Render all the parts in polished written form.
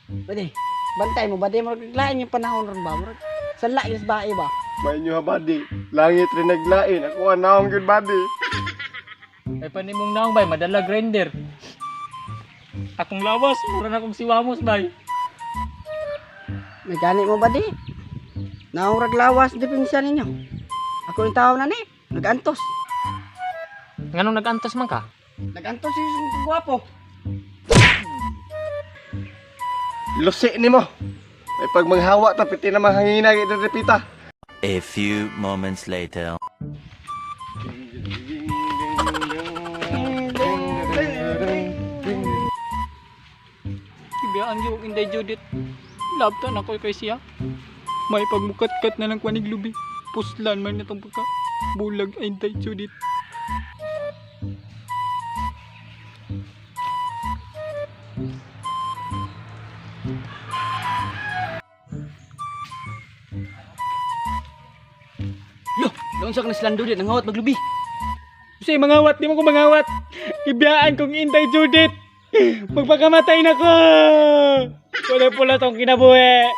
Bade, bantay mo bade, murag lain yung panahon ron ba? Murag sa lain sa bae ba? May inyo ha, buddy. Langit rin naglain. Ako ang naong yun, buddy. Ay panimong naong bay, madala grinder. Akong lawas, mura na akong siwamos bay. May gani mo bade. Naurag lawas depensa ninyo. Ako yung tao na ni. Nagantos. Nganong nagantos man ka? Nagantos yung gwapo. Lusi ni mo. May pagmanghawa ta piti na mahangina gid repita. A few moments later. Ibiyaan yung Inday Judith. Labtan ako kay siya. May pagmukat-kat na lang kwanig lubi. Puslan man na tong pagka. Bulag ay Inday Judith. Lo, naunsa ka na silang Dudit, nangawat maglubi. Kasi mangawat, di mo ko mangawat. Ibiyaan kong Inday Judith. Magpakamatay na ko. Wala pula tong kinabuhi.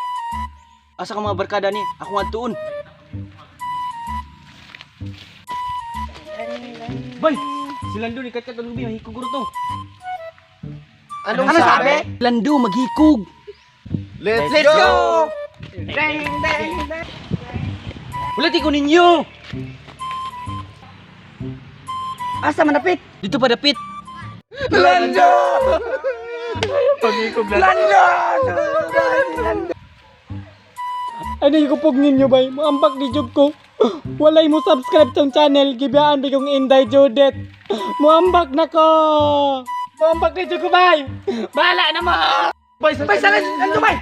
Asa ka mga barkada ni? Ako nga tuon. Bay, si Lando ni katkat ang lubi, mahikog ro to. Anong Ano sabi? Lando, maghikog. Let's, Let's go! go! Ding, ding, ding. Wala ko ninyo. Asa manapit? Dito pa dapit. Lando! Lando! Lando! Ano yung kupog ninyo bay? Maambak di job ko. Walay mo subscribe tong channel. Gibiyaan bigong Inday Judith. Muambak na ko. Muambak di job ko bay. Bahala na mo. Bay, Bay, sa Lando bay!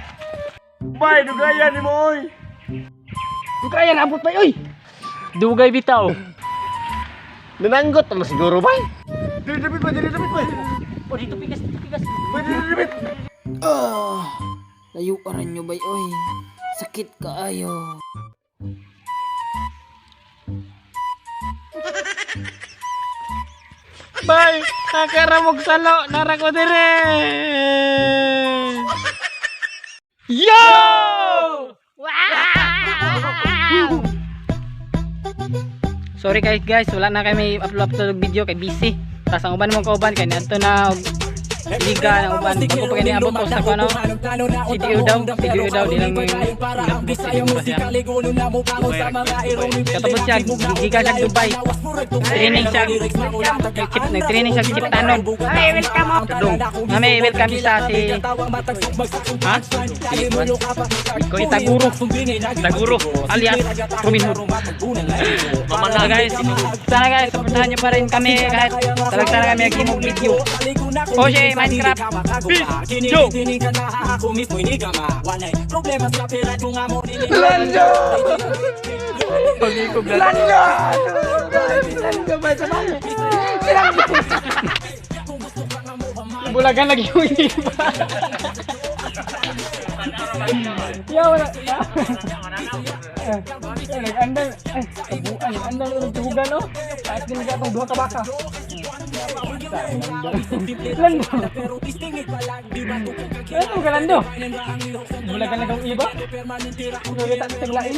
Bay, dugayan ni mo oy. Kaya na abot bay oy. Dugay bitaw. Nananggot na siguro, bay. Dili dapit bay, dili dapit bay. O dito pikas, dito pikas. Bay, dili dapit. Ah, layo aran nyo bay oy. Sakit kaayo. Bay, nakaramog salo, nara ko dire. Yo! Sorry kay guys, wala na kami upload upload og video kay busy. Tas ang uban mong kauban kay niadto na og liga ng uban bago pa kay niabot ko sa kuno. CDU daw, CDU daw di lang inabot sa CDU ba siya. Katapos siya, gigikan siya Dubai. Training siya, chip, nag-training siya chip tanon. Ay, welcome up. Mami, welcome isa si Ha? Si Taguro. Taguro alias Robin Hood. Mamala guys. Sana guys, supportahan niyo pa rin kami kahit talagang sana kami nag-imog video. Oye, Minecraft. Peace. Yo. Lando! Lando! Lando bay sa mami. Bulagan lagi yung iba. Ya, wala. Nag-andal. Ay, kabuan. Nag-andal ng tuhugan, no? Kahit din ka itong duha ka baka. Lando. Lando ka, Lando. Bulagan lang ang iba. Nagkita sa taglain.